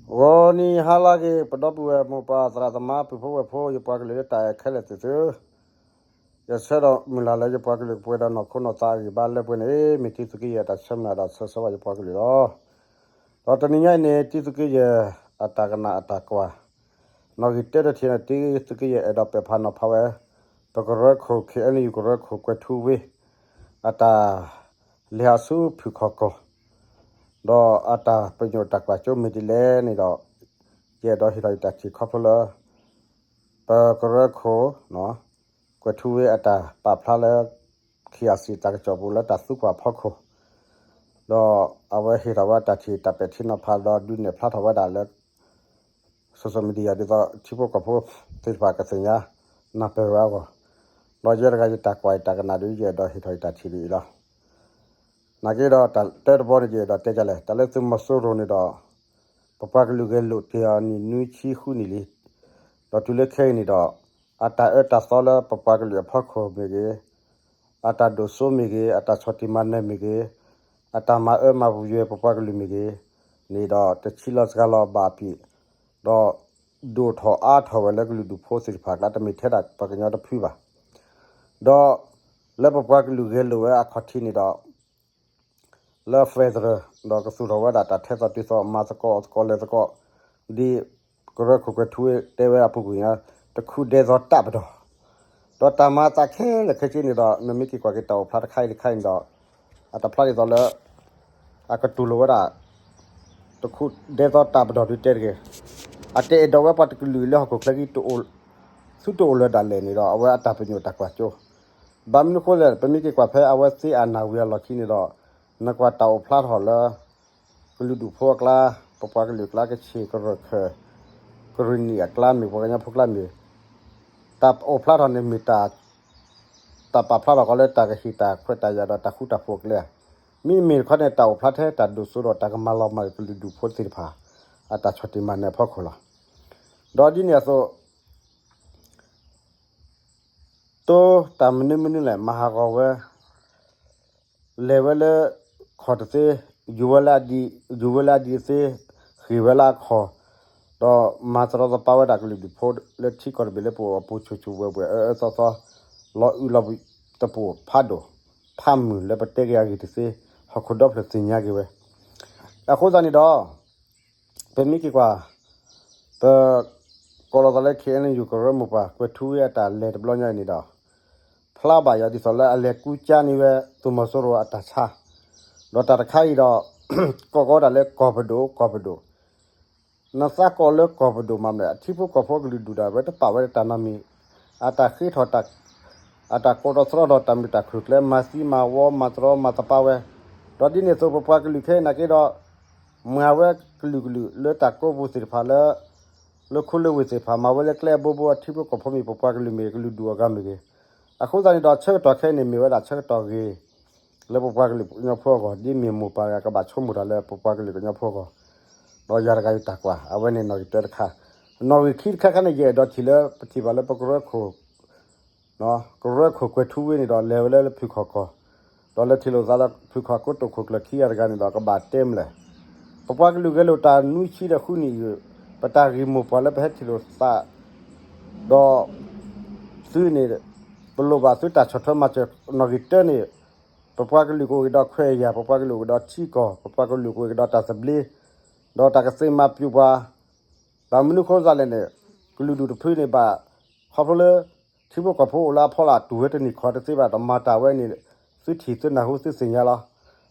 ဂီၤနံၤဟါလၢအဂ့ၤ ပဒီပုၢ်ဝဲၢ်မိၢ်ပၢ်သရၣ်သမါ ပုၢ်ဖိဝဲၢ်ဖိ ယပှၤကလုာ်လၢတၢ်အဲၣ်ခဲလၢာ်သ့ၣ်သုဧၢ, ယဆၢဒီးမုၢ်လၢ်လၢယပှၤကလုာ်ကပှဲၤဒီးနီၢ်ခိနီၢ်သးအဂံၢ်ဘါလၢပှဲၤန့ၣ် မ့ၢ်တံသုးက့ယဲၢ်အတၢ်ဆၢမုၢ်လၢ်ဒီးဆၢဂ့ၤဆၢဝါယပှၤကလုာ်လီၤ. ဒီးတနံၤညါအံၤန့ၣ် တံသုးက့ယဲၢ်အတၢ်ကနၣ်အတၢ်ကွၢ် နီၣ်ဂံၢ်တၢတထံၣ်န့ၣ် တံသုးက့ယဲၢ်အဲၣ်ဒိးပဲာ်ဖးနီၤဖးဝဲ ပကရၢခိၣ် ခ့ၣ်အဲၣ်ယူၣ် ကရၢခိၣ်ကွဲၤထူဝ့ အတၢ် လဲၤဟးဆူဖုၣ်ခီၣ်ကီၢ် ဒီးအတၢ်ပညိၣ်တၢ်ကွၢ်စိမ့ၢ်ဒ်လဲၣ်န့ၣ်ဒီး ယအဲၣ်ဒိးဟ့ၣ်ထီၣ်ယတၢ်ထံၣ်ခီဖျိလၢ ပကရၢခိၣ် ကွဲၤထူဝ့အတၢ်ပာ်ဖျါလၢ ခ့ၣ်အၣ်စံၣ် တၢ်ကစီၣ်ပူၤလၢတၢ်သံကွၢ်အဖီခိၣ် ဒီးအဝဲဟ့ၣ်ထီၣ်ဝဲတၢ်ထံၣ်တၢ်ပဲာ်ထံနီၤဖးဒီးဒုးနဲၣ်ဖျါထီၣ်ဝဲဒၣ်လၢ social media ဒ်သိးထံဖိကီၢ်ဖိသ့ၣ်တဖၣ်ကသ့ၣ်ညါ နၢ်ပၢၢ်ဝဲအဂီၢ်, ဒီးယဲတဂၤယတၢ်ကွၢ်ယတၢ်ကနၣ်ဒီး ယအဲၣ်ဒိးဟ့ၣ်ထီၣ်ယတၢ်ထံၣ်ဒ်အံၤလီၤ. နာ်က့ဒီးတၢ်တၢတဘီန့ၣ် ယအဲၣ်ဒိးတဲဒ်လဲၣ် တၢ်လၢသုးမီၤစိရိၤန့ၣ်ဒီး ပပှၤကလုာ်ဂဲၤလိာ်တ့ၢ်အီၤနံၣ်နွံဆံဃုနံၣ်လံ, ဒီးတုၤလၢခဲအံၤန့ၣ်ဒီး အတၢ်အၢတၢ်သီလၢပပှၤကလုာ်အဖီခိၣ်မ့ၢ်ဂ့ၤ, အတၢ်ဒိၣ်စိမ့ၢ်ဂ့ၤ, အတၢ်ဆီၣ်တံၢ်မၤနၢၤမ့ၢ်ဂ့ၤ, အတၢ်မၤအၢမၤပယွဲပပှၤကလုာ်မ့ၢ်ဂ့ၤန့ၣ်ဒီး တဆံလီၤစှၤလီၤဘၣ်အပံၤ, ဒီးဒိၣ်ထီၣ်အါထီၣ်ဝဲလၢကလုာ်ဒူၣ်ဖိသ့ၣ်တဖၣ်အကျါ တမ့ၢ်ထဲဒၣ်ပှၤကညီတဖုဘၣ်. ဒီးလၢပပှၤကလုာ်ဂဲၤလိာ်ဝဲအခီၣ်ထံးန့ၣ်ဒီး လၢ federal ဒီးကသူၣ်ထီၣ်ဝဲဒၣ်တၢ်ထဲသိးတုၤသိး မၤသကိးအီၤသကိးလဲၤသကိး, ဒ်ကရၢခိၣ်ကွဲၤထူဝ့တဲဝဲအပူၤကွံာ်ညါ တခူဒဲသိးတၢ်ပဒီၣ်, ဒီးတၢ်မၤအသးခဲလၢာ်ခဲဆ့န့ၣ်ဒီး နမ့ၢ်က့ၤကွၢ်က့ၤတၢ်အိၣ်ဖျါတခါအံၤတခါအံၤန့ၣ်ဒီး အတၢ်ဖျါဒ်သိးလၢ အကတူၢ်လိာ်ဝဲဒၣ် တခူဒဲသိးတၢ်ပဒီၣ်ဒုးတဲတဂ့ၤ, အတအဲၣ်ဒိးဝဲပှၤတကလုာ်လၢဟီၣ်ခိၣ်ချၢကံ သုတအိၣ်လၢၤဒၣ်လဲာ်န့ၣ်ဒီး အဝဲအတၢ်ပညိၣ်တၢ်ကွၢ်စိ ဘၣ်မနုၤဃိလဲၣ် ပမ့ၢ်က့ၤကွၢ်ဖဲအဝဲသ့ၣ်အနၢ်ဝံၤအလီၢ်ခံန့ၣ်ဒီး နကွၢ်တၢ်အိၣ်ဖျါထီၣ်လၢ ကလုာ်ဒူၣ်ဖိအကျါ, ပပှၤကလုာ်အကျါ ကဆ့ၣ်ကရၢၢ်ခၢၣ် ကရ့ၣ်နံၣ်အကျါမ့ၢ် ပှၤကညီဖိကျါမ့ၢ် တၢ်အိၣ်ဖျါထီၣ်န့ၣ်မ့ၢ်တၢ် တၢ်ပာ်ဖျါထီၣ်ကီးလၢတၢ်ကဟံးတၢ်ခွဲးတၢ်ယာ်ဒီးတၢ်ဃူတၢ်ဖိးအကျဲ, မ့မ့ၢ်တခီန့ၣ် တၢ်အိၣ်ဖျါထဲတၢ်ဒိၣ်စိဒီးတၢ်ကမၤလီၤမၢ်ကလုာ်ဒူၣ်ဖိသ့ၣ်တဖၣ် အတၢ်ဆီၣ်တံၢ်မၤနၢၤအဖီခိၣ်လီၤ. ဒီးဒ်န့ၣ်အသိး တိတၢ်မနုၤမနုၤလဲၣ် မၤဟးဂီၤဝဲ လဲၤဝဲလၢ ခီၣ်တသ့, ယူၤဝဲလၢအဒံ, ယူၤဝဲလၢအဒံသ့, ဃ့ၢ်ဝဲလၢအခီၣ်, ဒီးမၤတရီတပါဝဲဒၣ်ကလုာ်ဒူၣ်ဖိလၢထံကီၢ်တဘ့ၣ်လၢပအိၣ်အပူၤ ဆူၣ်ဆူၣ်ဝဲၢ်ဝဲၢ် အၢအၢသီသီ, လီၤအုးလီၤဘှံးတပိာ်ဖးဒိၣ် ဖးမုၢ်လၢပတဲက့ၤအဂ့ၢ်တသ့, ဟီၣ်ခိၣ်ဒီဖျၢၣ်သ့ၣ်ညါက့ၤဝဲ. အဃိသတးန့ၣ်ဒီး ပမ့ၢ်က့ၤကွၢ် ပ ကိးလီၤသးလၢ ခ့ၣ်အဲၣ်ယူၣ် ကရၢမိၢ်ပှၢ် ကွဲၤထူဝ့အတၢ်လဲၤတဘျီညါအံၤန့ၣ်ဒီး ဖျါဘၣ်ယၤဒ်သိးလၢအလဲၤကူကၠါန့ၢ်ဝဲ သုးမီၤစိရိၤအတၢ်ဆါ, ဒီးတၢ်တခါအံၤဒီး ကိးကီးဒၣ်လၢကီၢ်ပဒိၣ် ကီၢ်ပဒိၣ်, နသးကိးလၢကီၢ်ပဒိၣ်မးမး အထံဖိကီၢ်ဖိကလုာ်ဒူၣ်ဒၣ်ဝဲတပာ်ဝဲတၢ်နီတမံၤ, အတၢ်ဃ့ထီၣ် အတၢ်ကိးထီၣ်သြီထီၣ်တၢ်မုာ်တၢ်ခုၣ်ကျဲ မၤသံမၤဝီ မၤတရီမၤတပါဝဲ, ဒီးဒ်န့ၣ်အသိး ပပှၤကလုာ်ခဲအံၤနာ်က့ဒီး မၤဝဲကလုာ်ကလုာ်လၢတၢ်ကိးပူၤသ့ၣ်တဖၣ်လၢ လၢခိလၢဝ့ၢ်သ့ၣ်တဖၣ် မၤဝဲလၢကျဲအဘိဘိ အထံဖိကီၢ်ဖိမ့ၢ်ပပှၤကလုာ်မ့ၢ်ကလုာ်ဒူၣ်အဂၤမ့ၢ်ဂ့ၤ, အဃိသတးန့ၣ်ဒီး ဆၢကတီၢ်ခဲအံၤန့ၣ် မ့ၢ်ဝဲဒၣ်ဆၢကတီၢ်ဂ့ၤ လၢပပှၤကလုာ်ကညီဖိအဂီၢ် ဒ်မ့ၢ်မိၢ်ပၢ်ဂၤကဘၣ်ဆိကမိၣ်တၢ်လၢပပှၤကလုာ်ကညီဖိအဂီၢ်, ဒီးယၤတဂၤယတၢ်ကွၢ် အဝဲန့ၣ်နီၣ်ဂံၢ်တၢတခါ, နီၣ်ဂံၢ်ခံတခါခါန့ၣ် ယအဲၣ်ဒိးထံၣ်လၢပထံၣ်ဘၣ်လၢပကရၢခိၣ် ကရၢခိၣ်ကွဲၤထူဝ့န့ၣ်ဒီး လဲၤဝဲလၢဖုၣ်ခီၣ်ကီၢ်, ဒီးလဲၤထံၣ်လိာ်သးလၢဖုၣ်ခီၣ်ကိတိာ်ခိၣ်ကျၢၢ်ခံဂၤတဂၤန့ၣ်ဒီး ကဘၣ်တဲမလဲၣ်, ပပှၤကလုာ်ဂဲၤလိာ်တၢ်နွံဆံဒီးဃုနံၣ်အံၤ, ပတၢ်ဂ့ၢ်မိၢ်ပှၢ်လၢပဟဲထံၣ်လိာ်သး ဒီး သုန့ၣ် ပလိၣ်ဘၣ်သုတၢ်ဆီၣ်ထွဲမၤစၢၤနီၣ်ဂံၢ်တၢန့ၣ်, ပပှၤကလုာ်ကအိၣ်က့ၤဒီးခွဲးယာ်, ပပှၤကလုာ်အိၣ်က့ၤဒီးထံကီၢ်, ပပှၤကလုာ်ကအိၣ်က့ၤဒီးတၢ်သဘျ့, ဒီးတၢ်ကသ့မၤပျူၤပှၤ, ဘၣ်မနုၤဃိသတးလဲၣ်န့ၣ်, ကလုာ်ဒူၣ်တဖုန့ၣ်ဘၣ်, ခီဖျိလၢ ထံဖိကီၢ်ဖိအိၣ်လၢအဖီလာ်တူၢ်ဝဲတနံၤခီတသ့ဘၣ်ဒီးမၤတၢ်ဝဲန့ၣ်, သုထံၣ်သုနၢ်ဟူသုသ့ၣ်ညါလီၤ.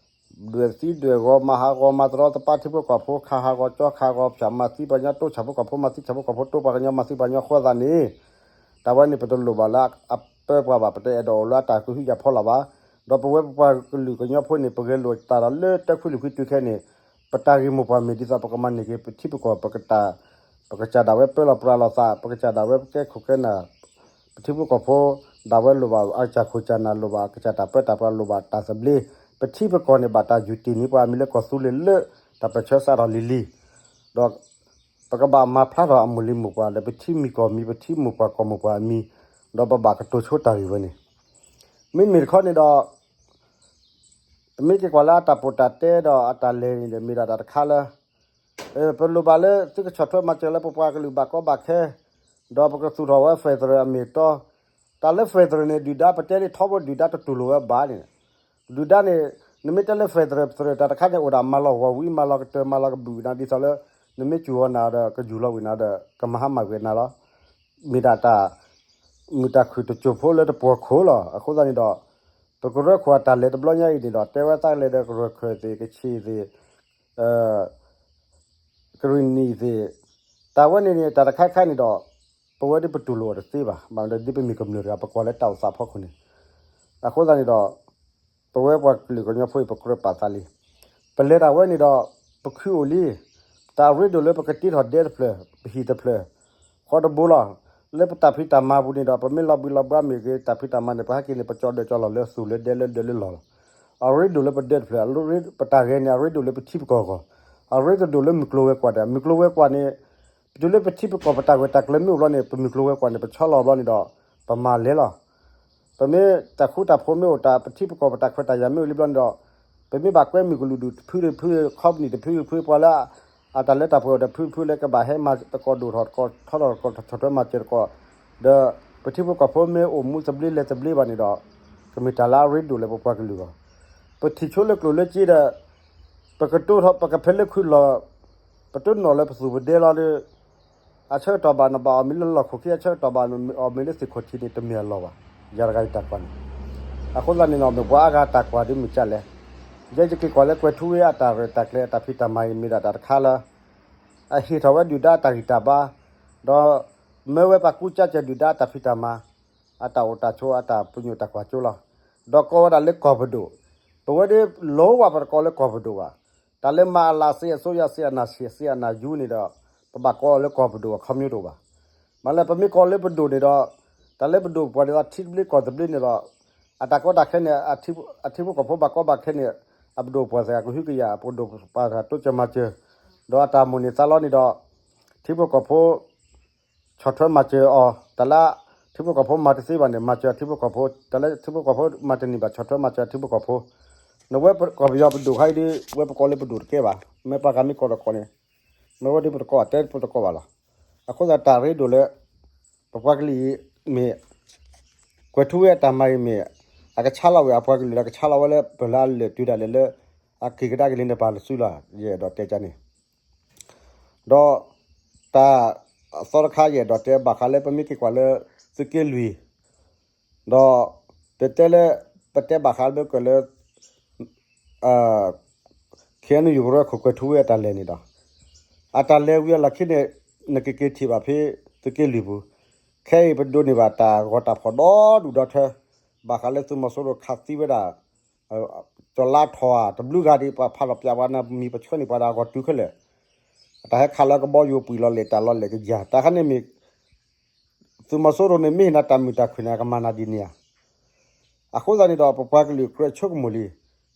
ဒွဲၣ်သံဒွဲၣ်ဂီၤ မၤဟးဂီၤမၤတရီတပါထံဖိကီၢ်ဖိ ခးဟးဂီၤကၠီခးဂီၤဖၠၣ် မၤသံပှၤကညီတိစၢ်ဖိကီၢ်ဖိ မၤသံစၢ်ဖိကီၢ်ဖိ တိပှၤကညီ မၤသံပှၤကညီဃိသတးန့ၣ်, တၢ်ဝဲန့ၣ် ပတလိၣ်ဘၣ်လၢအပၢပှၤဘၣ်, ပတအဲၣ်ဒိးအိၣ်လၢအတၢ်ကဟုကယာ်ဖီလာ်ဘၣ်. ဒီးပဝဲပပှၤကလုာ်ကညီဖိန့ၣ် ပဂဲၤလိာ်တၢ်ဒီးလၢတၢ်ခွံလံၤခွံတုၤခဲအံၤန့ၣ်, ပတၢ်ဂ့ၢ်မိၢ်ပှၢ်မ့ၢ်ဒ်သိး ပကမၤန့ၢ်က့ၤပထံပကီၢ် ပကစၢ်ဒၣ်ဝဲပၢလီၤပြးလီၤသး, ပကစၢ်ဒၣ်ဝဲပကဲခိၣ်ကဲနၢ် ပထံဖိကီၢ်ဖိ ဒၣ်ဝဲလိၣ်ဘၣ်အကစၢ်ခိၣ်ကစၢ်နၢ် လိၣ်ဘၣ်အကစၢ်တၢ်ပၢတၢ်ပြး လိၣ်ဘၣ်တၢ်သဘျ့, ပထံပကီၢ်န့ၣ် ဘၣ်တၢ်ယူးတ့ၢ်န့ၢ်ပှၤအမံၤလၢကီၢ်သူလ့ၤလၢ တၢ်ပၢၢ်ဆၢစးထီၣ်လံၤလံၤ, ဒီး ပကဘၣ်မၤဖျါထီၣ်အမိၢ်လံၤမိၢ်ပှၢ်လၢပထံမံၤကီၢ်မံၤ ပထံမိၢ်ပှၢ်ကီၢ်မိၢ်ပှၢ်အမံၤ, ဒီးပဘၣ်ကတိၤဆိတၢ်ဂ့ၢ်ဝဲန့ၣ်, မ့မ့ၢ်တခီန့ၣ်ဒီး ပမ့ၢ်က့ၤကွၢ်လၢအတၢ်ပိာ်တၢ်တဲဒီးအတၢ်လဲၤန့ၣ်ဒီး မ့ၢ်ဒၣ်တၢ်တခါလၢ ပလိၣ်ဘၣ်လၢသုကဆီၣ်ထွဲမၤစၢၤလၢပပှၤကလုာ်ဘၣ်ကီဘၣ်ခဲ, ဒီးပကသူၣ်ထီၣ်ဝဲ federal အမ့ၢ်အတီ, တၢ်လၢ federal န့ၣ် ဒုၣ်ဒါပတဲလံထီဘိဒုၣ်ဒါတတူၢ်လိာ်ဝဲဘၣ်န့ၣ်, ဒုၣ်ဒါန့ၣ် နမ့ၢ်တဲလၢ federal federal တၢ်တခါန့ၣ် အိၣ်ဒၣ်မၤလီၤဂီၤဝံၤ မၤလီၤကတၢၢ် မၤလီၤကဘုၣ်နၤ ဒ်သိးလၢ နမ့ၢ်စူၢ်အီၤနၤဒီး ကယူၢ်လီၤဝံၤနၤဒီး ကမၤဟါမၢ်ကွံာ်နၤလီၤ. မ့ၢ်ဒၣ်တၢ် မုာ်တၢ်ခုၣ်တစိၢ်ဖိလၢတပှီၤခိၣ်လီၤ. အဃိသတးန့ၣ်ဒီး ပကရၢခိၣ်အတၢ်လဲၤတဘျီညါအံၤန့ၣ်ဒီး တဲဝဲသးလဲၤဒီးကရၢၢ်ခၢၣ်သ့ၣ် ကဆံးသ့ၣ် ကရံၣ်နံၣ်သ့ၣ်, တၢ်ဝဲန့ၣ်န့ၣ် တၢ်တခါခါန့ၣ်ဒီး ပဝဲဒၣ်ပတူၢ်လိာ်အီၤတသ့ဘၣ်. ဘၣ်မနုၤဒ်ပမ့ၢ်ကမျၢၢ်တဂၤ ပကွၢ်လၢတၢ်အိၣ်သးဖီခိၣ်န့ၣ်, အဃိသတးန့ၣ်ဒီး ပဝဲပှၤကလုာ်ကညီဖိအံၤ ပကြၢးပာ်သးလံ. ပလဲၤတၢ်ဝဲန့ၣ်ဒီး ပခုအိၣ်လံ. တၢ်အရ့ဒိၣ်လၢပကတ့ထီၣ်ဒဲတဖျၢၣ် ပဟံၣ်တဖျၢၣ် ဃီတဘိလီၤ. လၢပတၢ်ဖံးတၢ်မၤပူၤန့ၣ်ဒီး ပမ့ၢ်လီၤဘှံးလီၤဘှါမ့ၢ်ဂ့ၤ တၢ်ဖံးတၢ်မၤန့ၣ် ပဟဲက့ၤန့ၣ် ပကၠီၣ်ဒၢးကၠီၣ်လီၢ်လၢသူၣ်လၢဒဲလၢဒၢးလၢလီၢ်လီၤ. အရ့ဒိၣ်လၢပဒဲတဖျၢၣ်, ပတၢ်ဂဲၤန့ၣ် အရ့ဒိၣ်လၢပထံပကီၢ်အဂီၢ်, အရ့ဒိၣ်လၢမုၢ်ကျိၤဝဲၤကွာ်ဒီး မုၢ်ကျိၤဝဲၤကွာ်န့ၣ် ပတုၤလၢပထံပကီၢ်ပတၢ်ဂၢၢ်တၢ်ကျၢၤမ့ၢ်အိၣ်ဘျီန့ၣ် ပမုၢ်ကျိၤဝဲၤကွာ်န့ၣ် ပဆီလီၤဘျီန့ၣ်ဒီး ပမၤလဲၤလီၤ. ပမ့ၢ်တၢ်ဃူတၢ်ဖိးမ့ၢ်အိၣ်တၢ် ပထံပကီၢ်ပတၢ်ခွဲးတၢ်ယာ်မ့ၢ်အိၣ်လံဘျီန့ၣ်ဒီး ပမ့ၢ်ဘၣ်ကွဲမုၢ်ကလူးဒူၣ်တဖုတဖု company တဖုတဖု ပှၤလၢ အတၢ်လၢတၢ်ပှဲၤအိၣ်တဖုတဖုလၢကဘၣ်ဟဲမၤသကိးဒိၣ်ထီၣ်သကိးထီထီၣ်သကိးဆီၣ်ထွဲမၤစၢၤသကိး ဒီးပထံဖိကီၢ်ဖိမ့ၢ်အိၣ်မူသဘျ့လဲၤသဘျ့ဘၣ်န့ၣ်ဒီး ကမ့ၢ်တၢ်လၢအရ့ဒိၣ်လၢပပှၤကလုာ်အဂီၢ်, ပထံၣ်ဆိလၢကျိၣ်လၢစ့ဒီး ပကတိထီၣ် ပကဖဲလၢခုလီၢ် ပတိနီၣ်လၢပသူၣ်ပဒဲလီၤဒီး အဆၢကတီၢ်ဘၣ်နဘၣ်အီၣ်မ့ၤလၢလီၢ်ခိၣ်ခံ အဆၢကတီၢ်ဘၣ်အီၣ်မ့ၤလၢသ့ၣ်ခိၣ်ထံးန့ၣ် တမ့ၢ်အလီၢ်ဘၣ်. ယၤတဂၤယတၢ်ကွၢ်န့ၣ် အဃိသတးန့ၣ်ဒီး မ့ၢ်ပှၤအါဂၤတၢ်ကွၢ်ဒ်မုၢ်ကၢ်လဲၣ်, ယဲယက့ၤကွၢ်လၢကွဲၤထူဝ့အတၢ်ရဲၣ်တၢ်ကျဲၤအတၢ်ဖံးတၢ်မၤအံၤ မ့ၢ်ဒၣ်တၢ်တခါလၢ အဟ့ၣ်ထီၣ်ဝဲဒုၣ်ဒါအတၢ်ဂံၢ်တၢ်ဘါ, ဒီးမၢဝဲပှၤကူစါစၢၤဒုၣ်ဒါအတၢ်ဖံးတၢ်မၤ အတၢ်အိၣ်တၢ်ဆိး အတၢ်ပညိၣ်တၢ်ကွၢ်စိလီၤ. ဒီးကိးဝဲဒၣ်လၢကီၢ်ပဒိၣ်, ပဝဲဒၣ်လိၣ်ဝဲပတကိးလၢကီၢ်ပဒိၣ်ဘၣ်. တၢ်လၢမၤအလၤစ့ အစိုးရစ့ အနၢ်ဆံးစ့ အနၢ်ယူၤန့ၣ်ဒီး ပဘၣ်ကိးအီၤလၢကီၢ်ပဒိၣ်အခီပညီတအိၣ်ဘၣ်. မ့ၢ်လၢပမ့ၢ်ကိးလၢပဒိၣ်န့ၣ်ဒီး တၢ်လၢပဒိၣ်ပပှၢ်ဒ်သိးထံသဘျ့ကီၢ်သဘျ့န့ၣ်ဒီး အတၢ်ကီတၢ်ခဲန့ၣ် အထံဖိကီၢ်ဖိဘၣ်ကီဘၣ်ခဲန့ၣ် အပဒိၣ်ပပှၢ်သ့ၣ်ကဟုကယာ် ပဒိၣ်ပပှၢ်သ့ၣ်တိစၢၤမၤစၢၤ, ဒီးအတၢ်မိၣ်န့ၢ်သးလီန့ၣ်ဒီး ထံဖိကီၢ်ဖိ ဆီၣ်ထွဲမၤစၢၤအီၤ, တၢ်လၢထံဖိကီၢ်ဖိမၤတသ့ဘၣ်န့ၣ် မၤစၢၤထံဖိကီၢ်ဖိ, တၢ်လၢထံဖိကီၢ်ဖိမၤတန့ၢ်ဘၣ် ဆီၣ်ထွဲမၤစၢၤထံဖိကီၢ်ဖိ, နဝဲကီၢ်ပယီၤပဒိၣ်ခါအံၤဒီး ဝဲပကိးလၢပဒိၣ်တကဲဘၣ်, မ့ၢ်ပှၤဂၤမ့ၢ်ကိးတကိးန့ၣ်, မ့ၢ်ဝဲဒၣ်ပတကိး အတဲပတကိးဘၣ်လီၤ. အဃိသတးတၢ်ရ့ဒိၣ်လၢ ပပှၤကလုာ်အံၤမ့ၢ် ကွဲၤထူဝ့အတၢ်မၤအံၤမ့ၢ် အကဆါလီၤဝဲအပှၤကလုာ်ဒီး ကဆါလီၤဝဲလၢပလၢအလၢာ်တုၤဒၣ်လဲာ်လၢ အက့ၤကဒါက့ၤလံန့ၣ် ပာ်လီၤစုလီၤ ယအဲၣ်ဒိးတဲကန့ၣ် ဒီးတၢ်အသီတခါ ယအဲၣ်ဒိးတဲဘၣ်ဃးလၢ ပမ့ၢ်က့ၤကွၢ်လၢ သုးက့လွံၢ်, ဒီးပတဲလၢ ပတဲဘၣ်ဃးလၢကလၢ KNU ကရၢခိၣ်ကွဲၤထူဝ့အတၢ်လဲၤန့ၣ်ဒီး အတၢ်လဲၤဝံၤအလီၢ်ခံန့ၣ် နကက့ၤထံၣ်ဘၣ်ဖဲသုးက့လွံၢ်ပူၤ, ခဲအံၤပဒိးန့ၢ်ဘၣ်တၢ်ဂီၤတၢ်ဖီၣ်ဒီဒူၣ်ဒီထၢ ဘၣ်ဃးလၢသုးမီၤစိရိၤခးသံဝဲဒၣ် ကၠီၤလါထီၣ်ဧါ တဘျုးဂၤဒံး ပှၤဖးလီၤပၠးပှၤနၢ်မံၤ ပဆှၢန့ၢ်ပှၤဒၣ်အဂီၢ်တုၤခဲလၢာ်, အတၢ်ဟဲခးလၢကဘီယူၤပှံာ်လီၤလဲၣ်တၢ်လီၤလဲၣ်ကယၤ တၢ်ခါန့ၣ်မ့ၢ် သုးမီၤစိရိၤန့ၣ် မ့ၢ်ဟ့ၣ်နၤတၢ်မုာ်တၢ်ခုၣ်န့ၣ် အကမၤနၤဒ်န့ၣ်ဧါ. အဃိသတးန့ၣ်ဒီး ပပှၤကလုာ်ကြၢးဆိကမိၣ်လံ,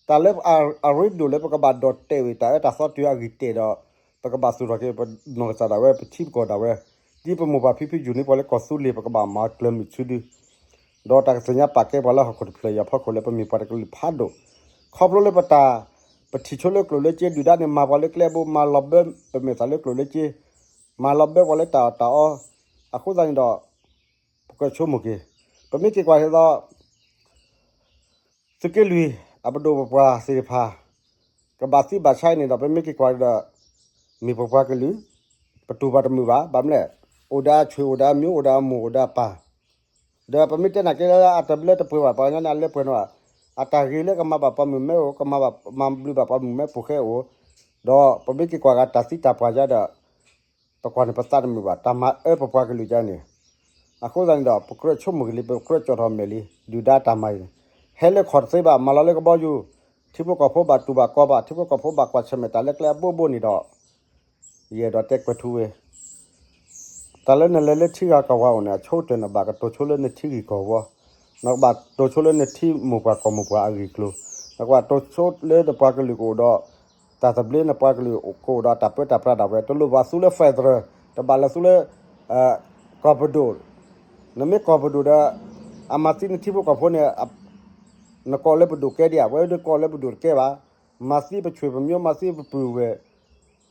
တၢ်လၢအရ့ဒိၣ်လၢပကဘၣ်ဒိးတဲာ်ဝံၤတၢ်အၢတၢ်သီတုၤအဂံၢ်တဲာ်ဒီး ပကဘၣ်သူၣ်ထီၣ်က့ၤ ပနီၢ်ကစၢ်ဒၣ်ဝဲ ပထံပကီၢ်ဒၣ်ဝဲ, ဒ်ပမိၢ်ပၢ်ဖံဖုယူၢ်န့ၢ်ပှၤလၢကီၢ်သူလ့ၤ ပကဘၣ်မၤကျၢၤမုာ်ဆူဒု ဒီးတၢ်ကသ့ၣ်ညါပာ်ကဲပှၤလၢဟီၣ်ခိၣ်တဖျၢၣ်အံၤအဖီခိၣ်လၢပမ့ၢ်ပှၤတကလုာ်ဖးဒိၣ်, ခီဖျိလၢပတၢ် ပထံၣ်ဆိလၢကျိၣ်လၢစ့ဒုၣ်ဒါန့ၣ် မၤပှၤလၢကျဲဘိ မၤလီၤဘၢပမဲာ်သၣ်လၢကျိၣ်လၢစ့, မၤလီၤဘၢပှၤလၢတၢ်အီၣ်တၢ်အီ, အဃိသတးန့ၣ်ဒီး ပကြၢးဆိကမိၣ်က့ၤ, ပမ့ၢ်က့ၤကွၢ်ဒ်သိး သုးက့လွံၢ် အပဒိၣ်ပပှၢ်သ့ၣ်တဖၣ် ကဘၣ်သံဘၣ်ဆါအံၤန့ၣ်ဒီး ပမ့ၢ်က့ၤကွၢ်ဒီး မ့ၢ်ပပှၤကလုာ် ပတူၢ်ဘၣ်တမုာ်ဘၣ်, ဘၣ်မနုၤလဲၣ်, အိၣ်ဒီးအဆွေ အိၣ်ဒီးအမျိုး အိၣ်ဒီးအမိၢ် အိၣ်ဒီးအပၢ်, ဒီးပမ့ၢ်တဲနာ်က့လၢအတဘျၢတပှဲၤဘၣ် ပှၤကညီန့ၣ် အလၢပှဲၤန့ၣ်ဘၣ်, အတၢ်ဂ့ၤလၢကမၤဘၣ်ပှၤမုၣ်မဲအိၣ်, ကမၤဘၣ်မၤဘျုးဘၣ်ပှၤမုၣ်မဲပိာ်ဃဲအိၣ်, ဒီးပမ့ၢ်က့ၤကွၢ်ဂၤတၢ်သံတၢ်ပှၢ်ယါဒီး ပကွၢ်န့ၣ်ပသးတမုာ်ဘၣ် တၢ်မၤအၢပပှၤကလုာ်ယါန့ၣ်, အဃိသတးန့ၣ်ဒီး ပကြၢးဆိကမိၣ်က့ၤလံ ပကြၢးကၠီၣ်ထီၣ်မဲာ်လံ ဒုၣ်ဒါတၢ်မၤအံၤန့ၣ်, ဟဲလၢခီၣ်တသ့ဘၣ် မၤလီၤလၢကဘီယူၤ, ထံဖိကီၢ်ဖိဘၣ်တူၢ်ဘၣ်ကီဘၣ် ထံဖိကီၢ်ဖိဘၣ်ကွၢ်ဆၢၣ်မဲာ်တၢ်လၢကျဲအဘိဘိန့ၣ်ဒီး ယအဲၣ်ဒိးတဲကွဲးထူဝ့ တၢ်လၢနလဲၤလၢထံဂၤကီၢ်ဂၤအိၣ်န့ၣ် အဆိကတၢၢ်နဘၣ်ကတိၤဆိလၢနထံဂ့ၢ်ကီၢ်ဝီ, နကဘၣ်တိၤဆိလၢနထံမိၢ်ပှၢ်ကီၢ်မိၢ်ပှၢ်အဂ့ၢ်အကျိၤ, နကဘၣ်တိၤဆိလၢနပှၤကလုာ်ကအိၣ်ဒီး တၢ်သဘျ့ နပှၤကလုာ်ကအိၣ်ဒီးတၢ်ပၢတၢ်ပြးဒၣ်ဝဲ တလိၣ်ဘၣ်သူလၢ federal, တဘၣ်လဲၤသူလၢ ကီၢ်ပဒိၣ်, နမ့ၢ်ကီၢ်ပဒိၣ်ဒီး အမၤသံနထံဖိကီၢ်ဖိန့ၣ် နကိးလၢပဒိၣ်ကဲဒံးဧါ, ဝဲဒၣ်ကိးလၢပဒိၣ်တကဲဘၣ်, မၤသံပဆွေပမျိုး မၤသံပပုၢ်ဝဲၢ်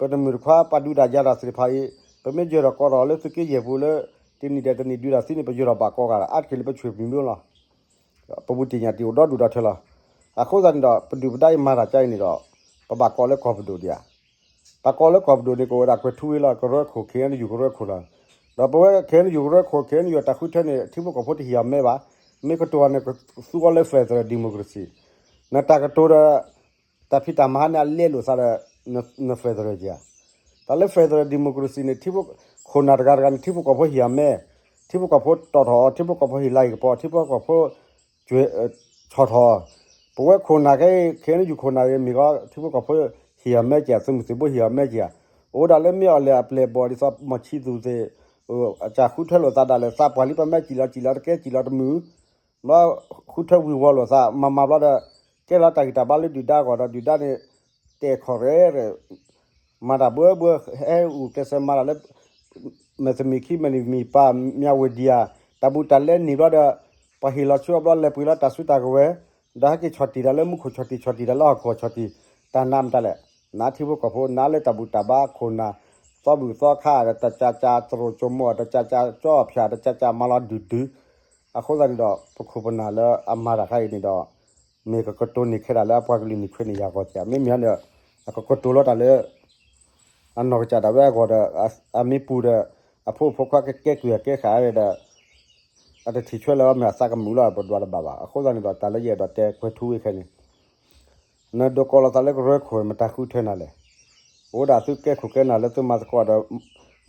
ပတမုာ်တခွါ ပှၤဒုးတၢ်ယၤတၢ်သ့ၣ်တဖၣ်အံၤ ပမ့ၢ်ယၢၤထီၣ်ကိးထီၣ်လၢသုးက့ယဲၢ်ပူၤလၢ တနံၣ်ဒဲးတနံၣ်ဒုးတၢ်သံန့ၣ် ပယၢၤထီၣ်ဘၣ်ကိးဂၤလီၤ. အါတက့ၢ်လၢပဆွေမျိုးလီၤ. ပဘူးတ့ၢ်ညါတံၢ်အိၣ်ဒီဒူၣ်ဒီထၢလီၤ. အဃိသတးန့ၣ်ဒီး ပဒုၣ်ပဒါအံၤမၤတၢ်ကါအံၤန့ၣ်ဒီး ပဘၣ်ကိးလၢကီၢ်ပဒိၣ်ဒံးဧါ. ပကိးလၢကီၢ်ပဒိၣ်န့ၣ် ကအိၣ်ဝဲဒၣ်ကွဲၤထူဝ့လီၤ ကရၢခိၣ် ခ့ၣ်အဲၣ်ယူၣ် ကရၢခိၣ်လီၤ. ဒီးပဝဲ ခ့ၣ်အဲၣ်ယူၣ် ကရၢခိၣ် ခ့ၣ်အဲၣ်ယူၣ် တၢ်ဃုထၢန့ၣ် ထံဖိကီၢ်ဖိတဟ့ၣ်အီၤမဲဘၣ်. မ့ၢ်ကတိၤအီၤန့ၣ် ကသူအီၤလၢ federal democracy နတၢ်ကတိၤဒီး တၢ်ဖံးတၢ်မၤဟါန့ၣ် အလဲလိာ်သးဒီး န federal က့ၤဧါ. တၢ်လၢ federal democracy န့ၣ် ထံဖိ ခိၣ်နၢ်တဂၤတဂၤန့ၣ် ထံဖိကီၢ်ဖိဟ့ၣ်အီၤမဲ, ထံဖိကီၢ်ဖိတီၣ်ထီၣ်အီၤ, ထံဖိကီၢ်ဖိဟ့ၣ်လၤဟ့ၣ်ကပီၤ, ထံဖိကီၢ်ဖိ ဆီၣ်ထီၣ်အီၤ. ပဝဲခိၣ်နၢ်ခဲအံၤ ခ့ၣ်အဲၣ်ယူၣ် ခိၣ်နၢ်ဂ့ၤ မ့ၢ်ဂ့ၤ ထံဖိကီၢ်ဖိဟ့ၣ်အီၤမဲက့ၤဧါ, သုးမုၢ်သံၣ်ဘိဟ့ၣ်အီၤမဲက့ၤဧါ. အိၣ်ဒၣ်လၢမ့ၢ်အီၤလဲၣ်အပျဲၢ်ဘီၣ်ဒ်သိး မီၢ်ဆံသူၣ်သ့ၣ် အတၢ်ဃုထၢလိာ်သးဒၣ်လဲာ် သးပှၢ်လံ ပမ့ၢ်စံၣ်လီၤစံၣ်လီၤတကဲစံၣ်လီၤတမုာ် ဘျီ ဃုထၢဝံၤဝီၤလိာ်သး မၤမၤဘျီဒီး ကဲလီၤတၢ်ဂံၢ်တၢ်ဘါလၢဒုၣ်ဒါအဂီၢ်ဒီး ဒုၣ်ဒါန့ၣ် တဲာ်ခီၣ်ရဲၣ်ရဲၣ် မၤတၢ်ဘှဲဘှဲ ဟဲအူကျဲးစၢးမၤတၢ်လၢ မဲာ်တမံၤခံမဲာ်တမံၤပၤ မၠးဝ့ၤဒံယါ တၢ်ဘူးတၢ်လဲနံၣ်ဘျီဒီး ပှၤဟ့ၣ်လီၤဆူအဘျီ လဲၤပှ့ၤလီၤတၢ်စုတၢ်ကဝဲၤ ဒီးဟဲက့ၤဆီၣ်တံၢ်တၢ်လၢမူခိၣ် ဆီၣ်တံၢ် ဆီၣ်တံၢ်တၢ်လၢဟီၣ်ခိၣ် ဆီၣ်တံၢ် တၢ်နးမတၤလဲၣ်. နးထံဖိကီၢ်ဖိ နးလၢတၢ်ဘူၣ်တၢ်ဘါခိၣ်နၢ် သီဘူၣ်သီခါ တၢ်ကၠးကၠးတရိာ်ကၠိမိၣ် တၢ်ကၠးကၠး ကၠီအဖၠၣ် တၢ်ကၠးကၠး မၤလီၤဒုၣ်ဒုၣ်. အဃိသတးန့ၣ်ဒီး ပခိၣ်ပနၢ်လၢအမၤတၢ်ခါအံၤန့ၣ်ဒီး မ့ၢ်ကကတိၤန့ၢ်ခဲဒၣ်လၢအပှၤကလုာ်န့ၣ်ခွဲးန့ၢ်ယၤဂီၢ်က့ၤ မ့မ့ၢ်န့ၣ် အကကတိၤလီၤတၢ်လၢ အနီၢ်ကစၢ်ဒၣ်ဝဲအဂီၢ်ဒီး အမ့ၢ်ပူၤဒီး အဖိမုၣ်ဖိခွါကကဲကုၢ်အကဲဃာ်ဒီး အတထံၣ်ဆွဲလၢအမ့ၢ်အသးကမုာ်လီၤ ပဒွးတဘၣ်ဘၣ်. အဃိသတးန့ၣ်ဒီး တၢ်လၢယအဲၣ်ဒိးတဲကွဲၤထူဝ့ခဲန့ၣ် နဒိးကိးလီၤသးလၢကရၢခိၣ် မတၤဃုထၢနၤလဲၣ်. အိၣ်ဒၣ်သုကဲခိၣ်ကဲနၢ်လၢသုမၤသကိးဒီး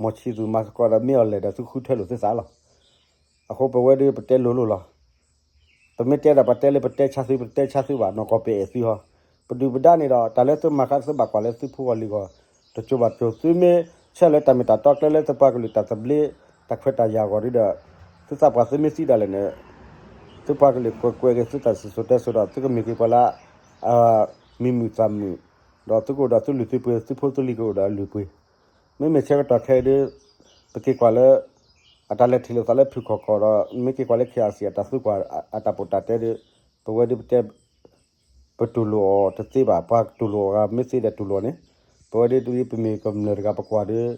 မီၢ်ဆံသူၣ်မၤသကိးဒီး မ့ၢ်အီၤလဲၣ်ဒီး သုဃုထၢလိာ်သုသးလီၤ. အဃိပဝဲဒၣ်ပတဲလိၤလိၤလီၤ. ပမ့ၢ်တဲဒီးပတဲလၢပတဲဆါသု ပတဲဆါသုဘၣ် နီၢ်ကီၢ်ပအဲၣ်သုဟီ. ပဒုၣ်ပဒါန့ၣ်ဒီး တၢ်လၢသုမၤဃါသုဘၣ်ကွၢ်လၢသုဖိဂီၢ်လံၤဂီၢ် တစိၤဘၣ်တစိၤ သုမ့ၢ်ဆဲးလၢတၢ်မ့ၢ်တၢ်တီကျဲလၢသုပှၤကလုာ်တၢ်သဘျ့ တၢ်ခွဲးတၢ်ယာ်အဂီၢ်ဒီး သုသးပှၢ်သုမ့ၢ်သံဒၣ်လဲာ်န့ၣ် သုပှၤကလုာ်ကွဲးကွဲးက့ၤသုတၢ်စံၣ်စိၤတဲစိၤဒီး သုကမ့ၢ်က့ၤပှၤလၢ မံၤမုာ်သးမုာ် ဒီးသုကအိၣ်ဒီးသုလုၢ်သုပှ့ၤ သုဖိသုလံၤကအိၣ်ဒီးအလုၢ်အပှ့ၤ မ့မ့ၢ်ဆၢကတီၢ်ခဲအံၤဒီး ပက့ၤကွၢ်လၢ အတၢ်လဲၤထံၣ်လိာ်သးလၢဖုၣ်ခီၣ်ကီၢ်ဒီး မ့ၢ်က့ၤကွၢ်လၢ ခ့ၣ်အၣ်စံၣ် အတၢ်သံကွၢ် အတၢ်ပီးတၢ်တဲဒီး ပဝဲဒၣ်ပတဲ ပတူၢ်လိာ်အီၤတသ့ဘၣ်. ပှၤတူၢ်လိာ်အီၤဂၤမ့ၢ်သ့ဒီးတူၢ်လိာ်န့ၣ် ပဝဲဒၣ်ပမ့ၢ်ကမျၢၢ်တဂၤပကွၢ်ဒီး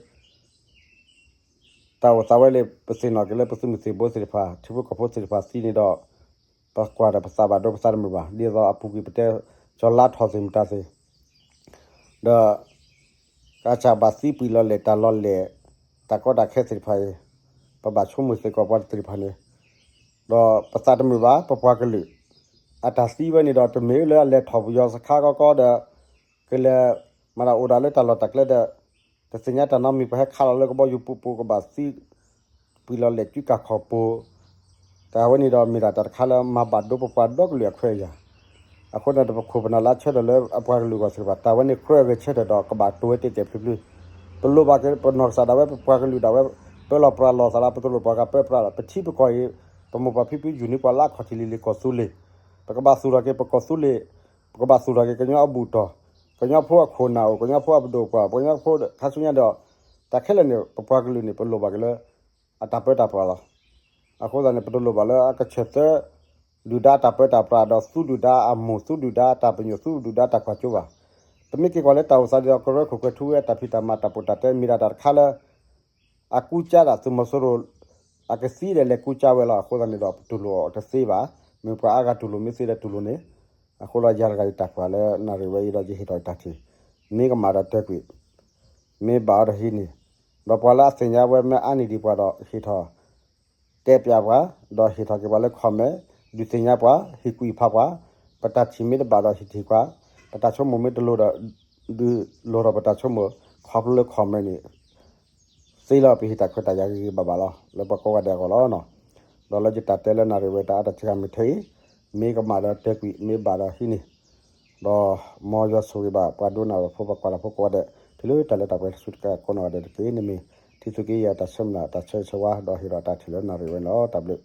တၢ်အိၣ်သးဝဲလၢပသ့ၣ်နီၣ်က့ၤလၢပသုးမုၢ်သံၣ်ဘိသ့ၣ်တဖၣ် ထံဖိကီၢ်ဖိသ့ၣ်တဖၣ်သံန့ၣ်ဒီး ပကွၢ်ဒီးပသးဘၣ်ဒိပသးတမုာ်ဘၣ် ဒ်သိးအပူၤကွံာ်ပတဲ ကၠီၤလါထီၣ်သ့ၣ်မတၤသ့ၣ် ဒီး ကစၢ်ဘၣ်သံပှံာ်လီၤလဲၣ်တၢ်လီၤလဲၣ် တၢ်ကီတၢ်ခဲသ့ၣ်တဖၣ်အံၤ ပဘၣ်ဆိကမိၣ်စ့ၢ်ကီးပှၤသ့ၣ်တဖၣ်န့ၣ် ဒီးပသးတမုာ်ဘၣ် ပပှၤကလုာ် အတၢ်သံဝဲန့ၣ်ဒီး တမ့ၢ်လၢအလဲၤထီၣ်ပယီၤစခါကီကီဒီး ကလဲၤမၤတၢ်အိၣ်ဒၣ်လၢတၢ်လီၢ်တၢ်ကျဲဒီး တသ့ၣ်ညါတၢ်နီတမံၤ ပှၤဟဲခးလီၤလၢကဘီယူၤပူၤပူၤ ကဘၣ်သံ ပှံာ်လီၤလဲၣ်စုကၢ်ခီၣ်ပူၤ တၢ်ဝဲန့ၣ်ဒီးမ့ၢ်ဒၣ်တၢ်တခါလၢမၤဘၣ်ဒိပပှၤဒီကလုာ်အခွဲးအယာ်. အဃိန့ၣ်ဒီးပခိၣ်ပနၢ်လၢအဆၢထၢၣ်လၢအပှၤကလုာ်အဂီၢ်သ့ၣ်တဖၣ် တၢ်ဝဲန့ၣ်ကြၢးဂဲၤဆၢထၢၣ်ဒီးကဘၣ်တိၤဝဲတဲာ်တဲာ်ဖျုးဖျုး. ပလိၣ်ဘၣ်က့ၤပနီၢ်ကစၢ်ဒၣ်ဝဲ ပပှၤကလုာ်ဒၣ်ဝဲ ပၢလီၤပြးလီၤသးလၢ ပတလိၣ်ပှၤဂၤပၢပြးလီၤ ပထံပကီၢ်အံၤ ပမိၢ်ပၢ်ဖံဖုယူၢ်န့ၢ်ပှၤလၢအခီၣ်ထံးလံၤလံၤကီၢ်သူလ့ၤ ပကဘၣ်သူၣ်ထီၣ်က့ၤပကီၢ်သူလ့ၤ ပကဘၣ်သူၣ်ထီၣ်က့ၤကညီအဘူၣ်တီၢ် ကညီဖိအခိၣ်နၢ်အိၣ် ကညီဖိအပဒိၣ်ပှၢ် ပကညီဖိခါဆူညါဒီး တၢ်ခဲလၢာ်န့ၣ် ပပှၤကလုာ်န့ၣ် ပလိၣ်ဘၣ်က့ၤလၢ အတၢ်ပၢတၢ်ပြးလီၤ. အဃိသတးန့ၣ် ပတလိၣ်ဘၣ်လၢအကဆၢၣ်သၢ ဒုၣ်ဒါတၢ်ပၢတၢ်ပြးဒီး သူဒုၣ်ဒါအမိၢ် သူဒုၣ်ဒါတၢ်ပညိၣ် သူဒုၣ်ဒါတၢ်ကွၢ်စိဘၣ်. ပမ့ၢ်က့ၤကွၢ်လၢတၢ်အိၣ်သးဒ်သိး ကရၢခိၣ်ကွဲၤထူဝ့အတၢ်ဖံးတၢ်မၤတၢ်ပီးတၢ်တဲ မ့ၢ်ဒၣ်တၢ်တခါလၢ အကူစါဒၣ်သုးမီၤစိရိၤ အကသံဒီးလဲၤကူစါဝဲလီၤ. အဃိသတးန့ၣ်ဒီး ပတူၢ်လိာ်အီၤတသ့ဘၣ်. မ့ၢ်ပှၤအါဂၤတူၢ်လိာ်မ့ၢ်သ့ဒီးတူၢ်လိာ်န့ၣ် အဃိလီၤယၤတဂၤယတၢ်ကွၢ်လၢနၣ်ရံၣ်ဝဲအံၤဒီးယဟ့ၣ်ထီၣ်ယတၢ်ထံၣ် မ့ၢ်ကမၣ်ဒီးတဲကွံာ် မ့ၢ်ဘၣ်အီၤဒီးဟံးန့ၢ် ဒီးပှၤလၢအသ့ၣ်ညါဝဲမ့ၢ်အါန့ၢ်ဒံးပှၤဒီးဟ့ၣ်ထီၣ် တဲပျးပှၤ ဒီးဟ့ၣ်ထီၣ်က့ၤပှၤလၢ comment ဒုးသ့ၣ်ညါပှၤ ဟ့ၣ်ကူၣ်ဖးပှၤ ပတၢ်ထံၣ်မ့ၢ်တဘၣ်ဒီးဟ့ၣ်ထံၣ်ပှၤ ပတၢ်ဆိကမိၣ်မ့ၢ်တလိၤဒီး ဒုးလိၤထီၣ်ပတၢ်ဆိကမိၣ် ခီဖျိလၢ comment န့ၣ် သ့လီၤပဟ့ၣ်တၢ်ခွဲးတၢ်ယာ်ဂ့ၤဂ့ၤဘၣ်ဘၣ်လီၤ. လၢပှၤကိးဂၤဒဲးအဂီၢ်လီၤ. ဒီးလၢယတၢ်တဲလၢနၣ်ရံၣ်ဝဲတၢ်အါတၢ်ဆံးဂၤမ့ၢ်ထဲအံၤ မ့ၢ်ကမၣ်ဒီးတဲကွံာ် မ့ၢ်ဘၣ်ဒီးဟံးန့ၢ် ဒီးမ်ယွၤဆိၣ်ဂ့ၤဘၣ် ပှၤဒိကနၣ်တၢ်ဖိ ပှၤကွၢ်တၢ်ဖိကိးဂၤဒဲး တုၤလၢတၢ်လၢတၢ်ပှဲၤဆူတကးကိးနီၢ်ဂၤဒဲးတက့ၢ်. န့ၣ်မ့ၢ် ထံသုးက့ယဲၢ်တၢ်ဆၢမုၢ်လၢ် တၢ်ဆၢဂ့ၤဆၢဝါ ဒီးဟ့ၣ်ဒီးတၢ်ထံၣ်လၢနၣ်ရံၣ်ဝဲန့ၣ်လီၤ. တၢ်ဘျုး